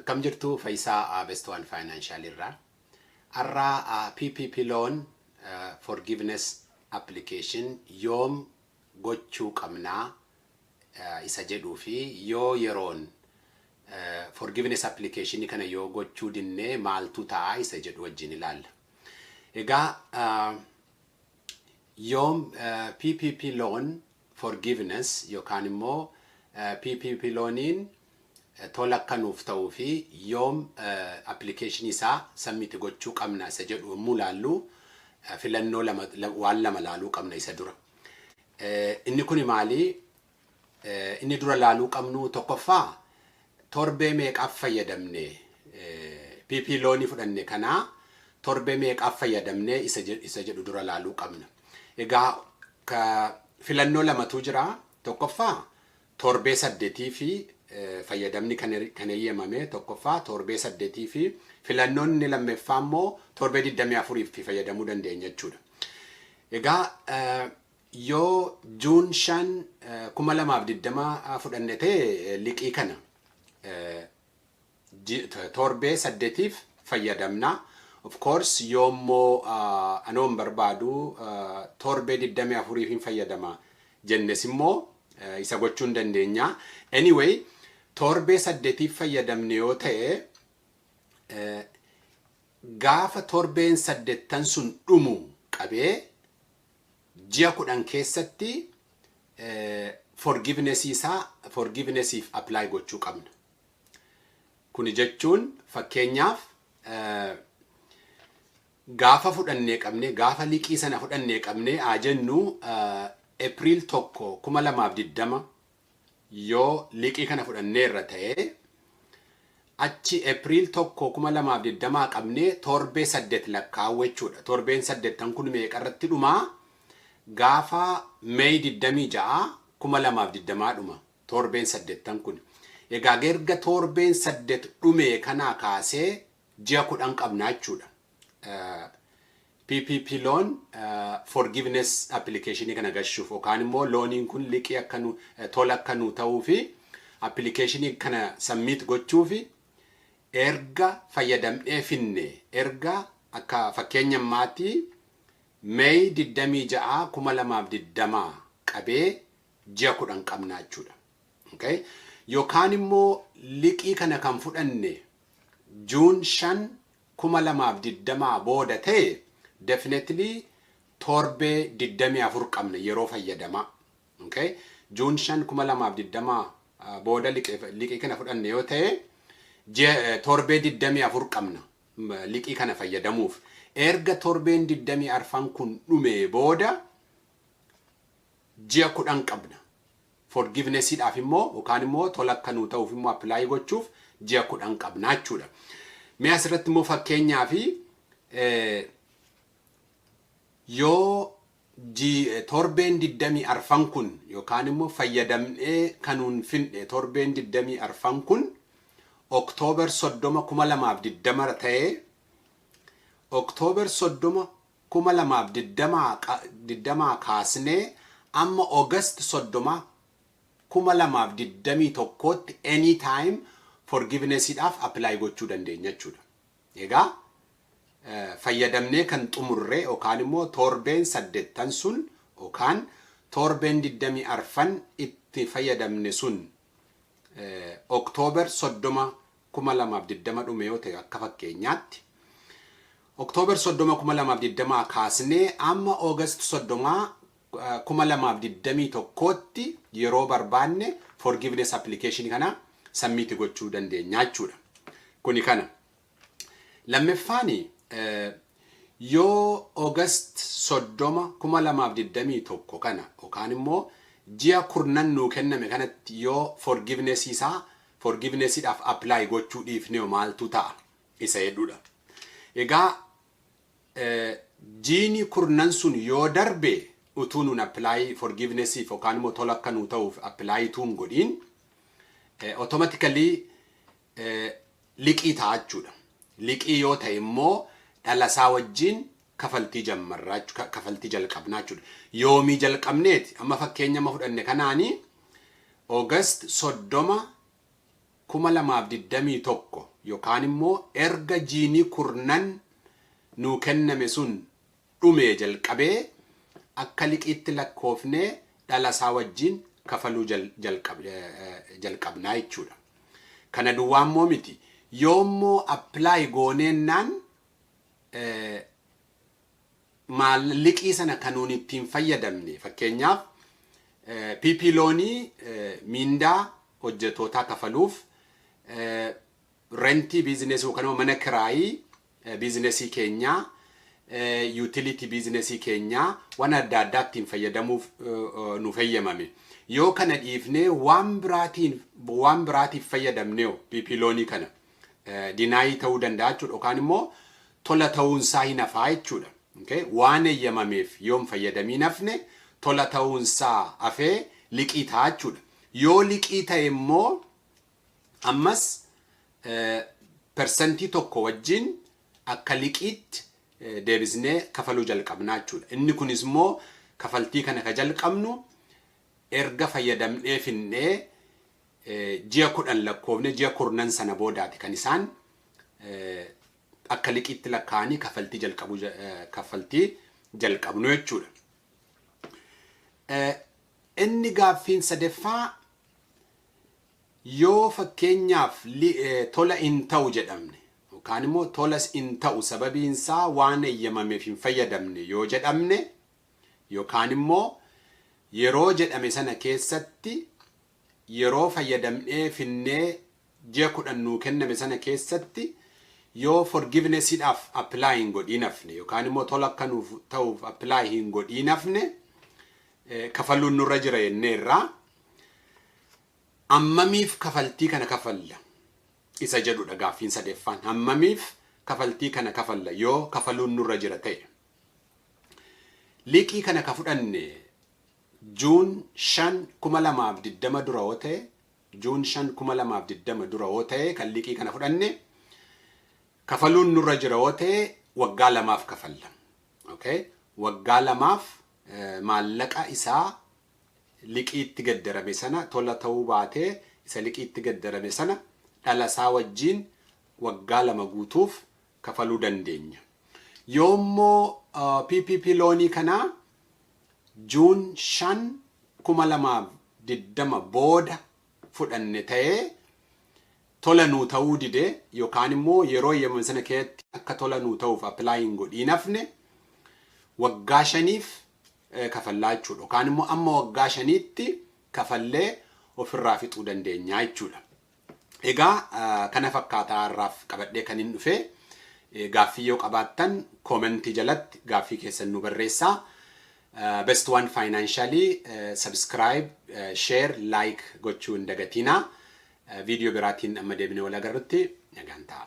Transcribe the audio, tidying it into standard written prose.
Akkam jirtu? Faayisaa Best One Financial irraa. Har'aa PPP loan forgiveness application yoom gochuu qabnaa isa jedhuu fi yoo yeroon forgiveness application kana yoo gochuu dinnee maaltu ta'a isa jedhu wajjin ilaalla. Egaa yoom PPP loan forgiveness yookaan immoo PPP loaniin tola akka nuuf ta'uu fi yoom application isaa submit gochuu qabna isa jedhu yommuu laallu, filannoo lama, waan lama laaluu qabna isa dura. Inni kuni maali? Inni dura laaluu qabnu tokkoffaa, torbee meeqaaf fayyadamne, PP loanii fudhanne kanaa torbee meeqaaf fayyadamne isa jedhu dura laaluu qabna. Egaa filannoo lamatu jira. Tokkoffaa, torbee 8 fi fayyadamni kan eeyyamame tokkoffaa torbee 8 fi filannoon inni lammaffaa immoo torbee 24 fi fayyadamuu dandeenya jechuudha. Egaa yoo June 5, 2020 fudhanne ta'e, liqii kana torbee 8f fayyadamna. Of course, yoommoo anoon barbaadu, torbee 24 hin fayyadama jennes immoo isa gochuu hin dandeenya. Anyway, torbee 8f fayyadamne yoo ta'e, gaafa torbeen saddeettan sun dhumu qabee ji'a 10 keessatti forgiveness isaa, forgivenessiif apply gochuu qabna. Kuni jechuun, fakkeenyaaf, gaafa fudhannee qabne, gaafa liqii sana fudhannee qabne haa jennu, April 1, 2020 yoo liqii kana fudhanneerra ta'e, achi April 1, 2020 qabnee torbee 8 lakkaa'u jechuudha. Torbeen saddeettan kun meeqarratti dhumaa? Gaafa May 26, 2020 dhuma torbeen saddeettan kun. Egaa erga torbeen 8 dhume kanaa kaasee ji'a 10 qabnaa jechuudha. PPP loan forgiveness application kana gashuuf yookaan immoo loaniin kun liqii akka nu tola akka nu ta'uu fi application kana submit gochuuf, erga fayyadamnee finne, erga akka fakkeenya ammaatti May 26, 2020 qabee ji'a 10 qabnaa jechuudha. Okay? Yookaan immoo liqii kana kan fudhanne June 5, 2020 booda ta'e, definitely torbee 24 qabna yeroo fayyadamaa. Okay? June 5, 2020 booda liqii kana fudhanne yoo ta'e, torbee 24 qabna liqii kana fayyadamuuf. Erga torbeen 24 kun dhume booda ji'a 10 qabna. Forgivenessiidhaaf immoo yookaan immoo tola akka nuu ta'uuf immoo apply gochuuf ji'a 10 qabna jechuudha. Mee asirratti immoo fakkeenyaa fi yoo torbeen 24 kun yookaan immoo fayyadamnee kanuun finne torbeen 24 kun October 30, 2020 ta'ee, October 30, 2020 kaasnee amma August 30, 2021tti anytime forgivenessiidhaaf apply gochuu dandeenya jechuudha. Egaa fayyadamnee kan xumurre yookaan immoo torbeen saddeettan sun yookaan torbeen 24 itti fayyadamne sun October 30, 2020 dhume yoo ta'e, akka fakkeenyaatti October 30, 2020 kaasnee amma August 30, 2021tti yeroo barbaanne forgiveness application kana submit gochuu dandeenya jechuudha. Kuni kana. Lammaffaani, yoo August 30, 2021 kana yookaan immoo ji'a 10 nuu kenname kanatti yoo forgiveness isaa, forgivenessiidhaaf apply gochuu dhiifne maaltu ta'a isa jedhudha. Egaa jiini kurnan sun yoo darbe utuu nun apply forgivenessiif yookaan immoo tola akka nuu ta'uuf apply tuun godhiin, automatically liqii ta'a jechuudha. Liqii yoo ta'e immoo dhalasaa wajjin kafaltii jammarraa, kafaltii jalqabnaa jechuudha. Yoomii jalqabneeti? Amma fakkeenya amma fudhanne kanaanii, August 30, 2021 yookaan immoo erga jiinii 10 nuu kenname sun dhumee jalqabee akka liqiitti lakkoofnee dhala isaa wajjin kafaluu jalqabnaa jechuudha. Kana duwwaa immoo miti. Yoommoo apply gooneennaan maal liqii sana kan nuun ittiin fayyadamne, fakkeenyaaf PPP loanii miindaa hojjetootaa kafaluuf, rentii businessii yookaan immoo mana kiraayii businessii keenyaa, utility businessii keenyaa, waan adda addaa ittiin fayyadamuuf nuuf eeyyamame. Yoo kana dhiifnee waan biraatiif fayyadamnee PPP loanii kana deny ta'uu danda'a jechuudha yookaan immoo tola ta'uunsaa hin hafaa jechuudha. Waan eeyyamameef yoom fayyadamiin hafne tola ta'uunsaa hafee liqii ta'a jechuudha. Yoo liqii ta'e immoo ammas 1% wajjin akka liqiitti deebisnee kafaluu jalqabnaa jechuudha. Inni kunis immoo kafaltii kana ka jalqabnu erga fayyadamnee finnee ji'a 10 lakkoofne, ji'a 10 sana boodaati kan isaan akka liqiitti lakkaa'anii kaffaltii jalqabnu jechuudha. Inni gaaffiin sadaffaa, yoo fakkeenyaaf tola hin ta'u jedhamne yookaan immoo tolas hin ta'u sababiinsaa waan eeyyamameef hin fayyadamne yoo jedhamne, yookaan immoo yeroo jedhame sana keessatti yeroo fayyadamnee finnee ji'a 10 nuu kenname sana keessatti yoo forgivenessiidhaaf apply hin godhiin hafne yookaan immoo tola akka nuuf ta'uuf apply hin godhiin hafne, kafaluun nurra jira jenneerraa, ammamiif kafaltii kana kafalla isa jedhudha gaaffiin sadeeffaan. Hammamiif kafaltii kana kafalla yoo kafaluun nurra jira ta'e? Liqii kana ka fudhanne June 5, 2020 dura yoo ta'e, June 5, 2020 dura yoo ta'e kan liqii kana fudhanne, kafaluun nurra jira yoo ta'e, waggaa 2f kafalla. Okay? Waggaa 2f maallaqa isaa liqiitti gaddarame sana, tola ta'uu baatee isa liqiitti gaddarame sana dhala isaa wajjiin waggaa 2 guutuuf kafaluu dandeenya. Yoommoo PPP loanii kanaa June 5, 2020 booda fudhanne ta'ee tola nuu ta'uu dide yookaan immoo yeroo eeyyamame sana keessatti akka tola nuu ta'uuf apply hin godhiin hafne, waggaa 5f kafallaa jechuudha. Yookaan immoo amma waggaa 5tti kafallee ofirraa fixuu dandeenya jechuudha. Egaa kana fakkaataa irraaf qabadhee kan hin dhufe. Gaaffii yoo qabaattan commentii jalatti gaaffii keessan nu barreessaa. Best One Financially subscribe, share, like gochuu hin dagatinaa. Viidiyoo biraatiin amma deebinee wal agarrutti nagaan ta'a.